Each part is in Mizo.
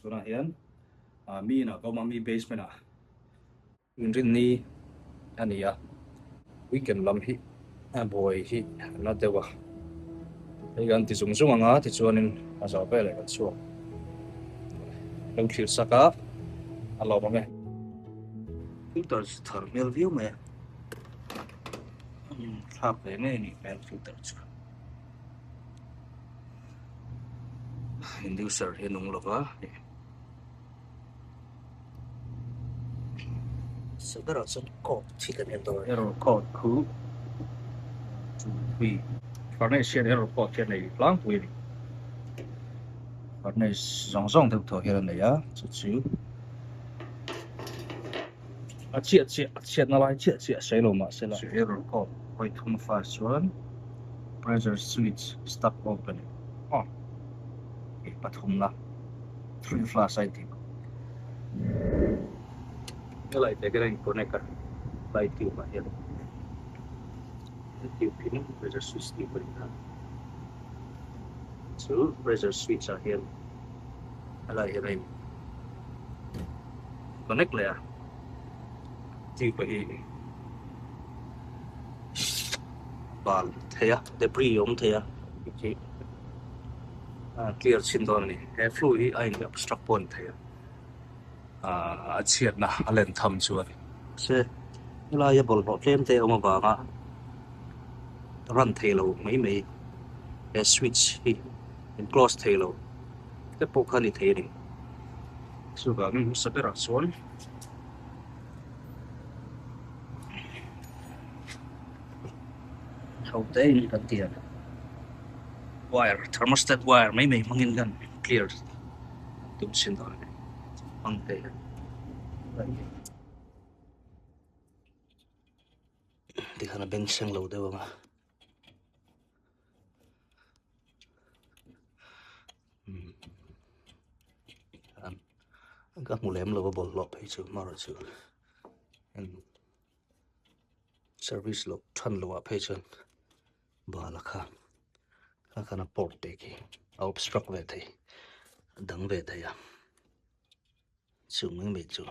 Tunah hian mi inah ka awm a, mi basement ah inrinni a ni a, weekend lam hi a buai hi a la deuh a, hei kan ti zung zung ang a tichuanin a zawh veleh kan chhuak lo thlir sak a, a lawm ang e. Filter chu thar hmel viau mai a, thlak ve ngei a nih hmel filter chu. Inducer hi a nung lova Sa berah chuan coat hi kan en dawn a. Error code khu 2 3 Furnace hian error code hi a nei tlangpui a ni. Furnace zawng zawng deuh tawh hian a nei a chu chu a chiah chiah a chhiatna lai chiah chiah a sawi lo mahse la. Chu error code hawi thum file chuan pressure switch stuck open on tih pathumna three flash a intih bawk. Helai te hian a in connect a light tube ah hian he tube hi pressure switch tube a ni a chu pressure switch ah hian helai hian a in connect leh a tube hi bal thei a debris a awm thei a khi a clear chhin dawn a ni he flue hi a in obstruct pawh a ni thei a ahh a chhiatna a len tham chu a ni se helaia bawlhhlawh tlem te a awm avanga run thei lo mai mai he switch hi in close thei lo te pawh kha a ni thei a ni chuvangin hmasa berah chuan. Ho te in kan ti a wire thermostat wire mai mai hmangin kan clear tum chhin dawn a ni hmang te tikhan a bengchheng lo deuh ang a. Ka hmu lem lo a bawlhhlawh phei chu amaherawhchu service loh than loh ah phei chuan bal a kha a khan a port te khi a obstruct ve thei a dang ve thei a chung mai mai chu.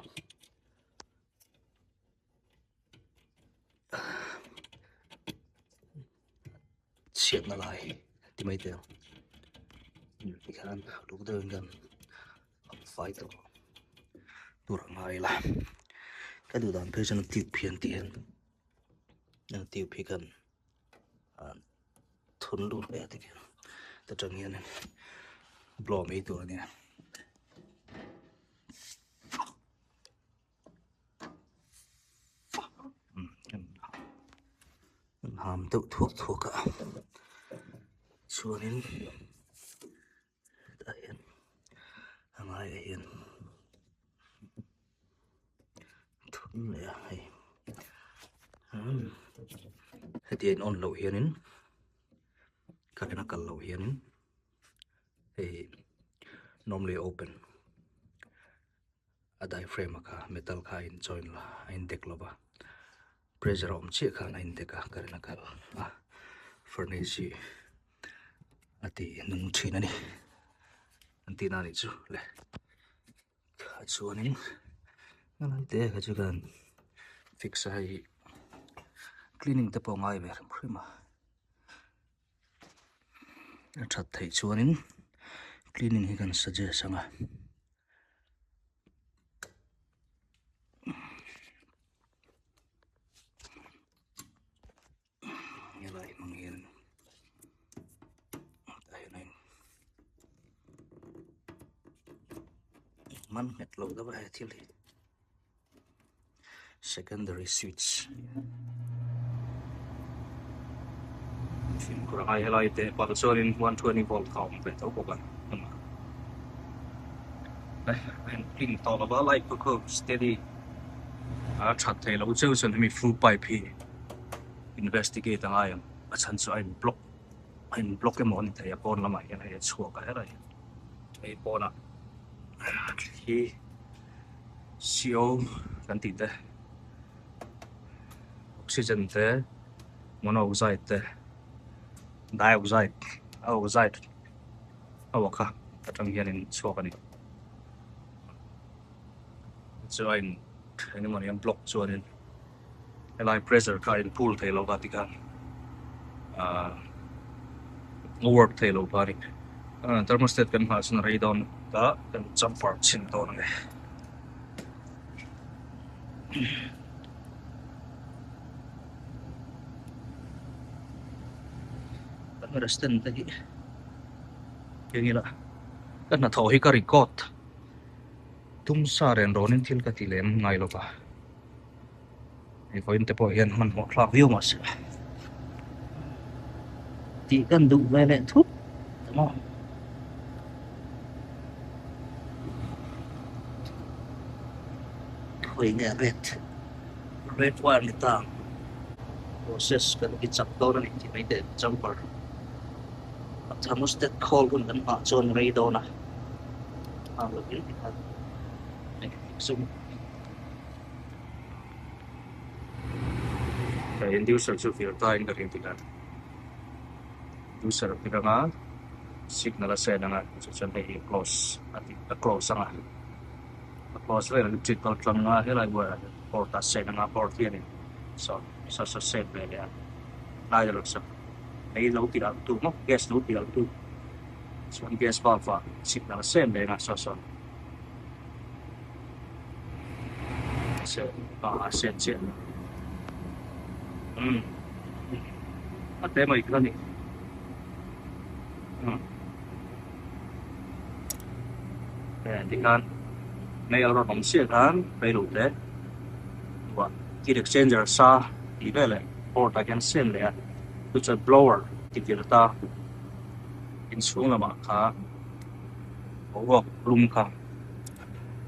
Chhiatna lai ti mai teh ang tikhian luk deuhin kan fai tawh tur a ngai la ka duh dan phei chuan tube hi an tih hian tube hi kan thun lut leh a tikhian ta tang hian blow mai tur a nia. Ham deuh thuak thuak a chuanin tah hian a ngaiah hian thun leh a hei heti a in on loh hianin current a kal loh hianin hei normally open. A diaphragm a kha metal kha a in join la a in dek lova pressure a awm chiah khan a in dek a current a kal a furnace hi a ti nung thin a ni an tihna a nih chu le chuanin helai te kha chu khan fix a hei cleaning te pawh a ngai ve hrim hrim a. A that theih chuanin cleaning hi kan suggest ang a. Helai hmang hian tah hian a in man nghet lo deuh a he thil hi. Secondary switch fimkhur a ngai helai te pal chuanin 120 volt kha a awm ve tho bawk a clean tawh lova light pawh khu steady a that theih loh cheu chuan hemi full pipe hi investigate a ngai ang a chhan chu a in block a in block emaw a ni thei a pawn lamah hian hei a chhuak a helai hei pawnah hi. CO kan tih te oxygen te monoxide te dioxide a oxide ho kha atang hianin chhuak a ni. Chu a in eng emaw ni an block chuanin helai pressure kha a in pool thei lo va tikhan ahh a work thei lo va a ni. Thermostat kan nghah chuan a rei dawn ta kan jumper chhin dawn a ni. Camera stand te hi keng ila ka hnathawh hi ka record tum sa ren rawnin thil ka ti lem ngai lo va hei vawiin te pawh hian hmanhmawh thlak viau mahse tih kan duh ve leh thut ta maw. Khawi nge red red wire ni ta process kan ti chak dawn a ni tih mai teh jumper a thermostat khawl hun kan nghah chuan rei dawn a nghak lo in tikhan sum inducer chu vir ta in ka ring tikhan inducer a anga signal a send anga chu chuan hei hi close a ti a close anga a close vel electric kal tlang a helai buaiah hian board a send anga board hianin saw saw saw send ve leh a tlai erawh chu mei lo ti alh tu maw gas lo ti alh tu chuan gas valve ah signal a send leh anga saw saw a send chiah umm a te mai kha a ni umm tikhan mei a rawn awm chiah khan reilote te buah heat exchanger sa tih veleh board ah hian send leh a chu chuan blower ti vir ta inchhung lamah kha boruak lum kha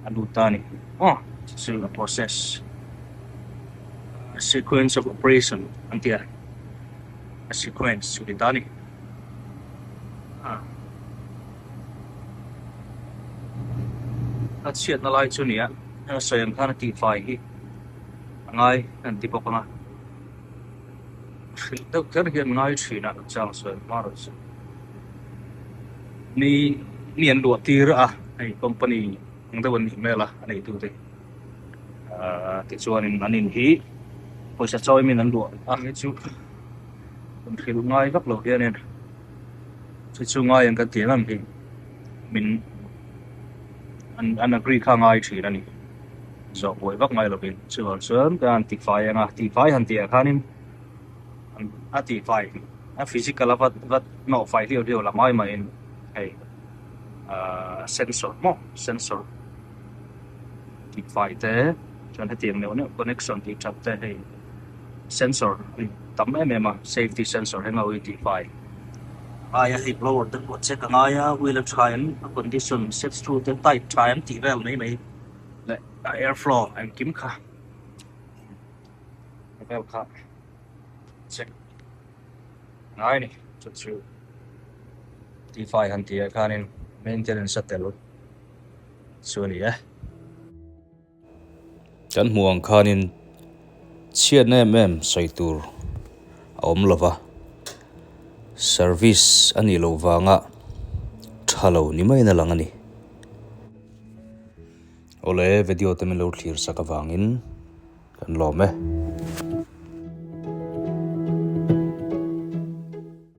a lut ta a ni aw chu a process sequence of operation an ti a a sequence chu ni ta a ni a chhiatna lai chu nia a sawi ang khan a tihfai hi a ngai an ti bawk ang a hrilh deuh kher hian ngai thin a chang sawi hma rawh se mi mi an luah tir a hei company ang deuh an nih hmel a a neitu te ahh tichuanin an in hi pawisa chawi min an luah a hi chu kan hrilh ngai vak lo hianin chu chu ngai ang kan tih ang hi min an an agree kha ngai thin a ni zawh buai vak ngai lovin chuvang chuan kan han tifai ang a tifai han tih ah khanin a tifai a physical a vat vat hnawh fai hliau hliau lam ai mahin hei ahh sensor maw sensor tifai te chuan hetiang neuh neuh connection tih that te hei sensor a ni tam em em a safety sensor heng ho hi tihfai a ngai a hei blower te pawh check a ngai a wheel a tha em a condition set screw te tight tha em tih vel mai mai leh a air flow engkim kha vel kha check a ngai a ni chu chu tihfai han tih ah khanin maintenance a tel chu a ni e. Kan hmuh ang khanin chhiatna em em sawi tur a awm lo va, service a nih loh vanga tha lo ni maiin a lang a ni. Awle video te min lo thlir sak avangin kan lawm e.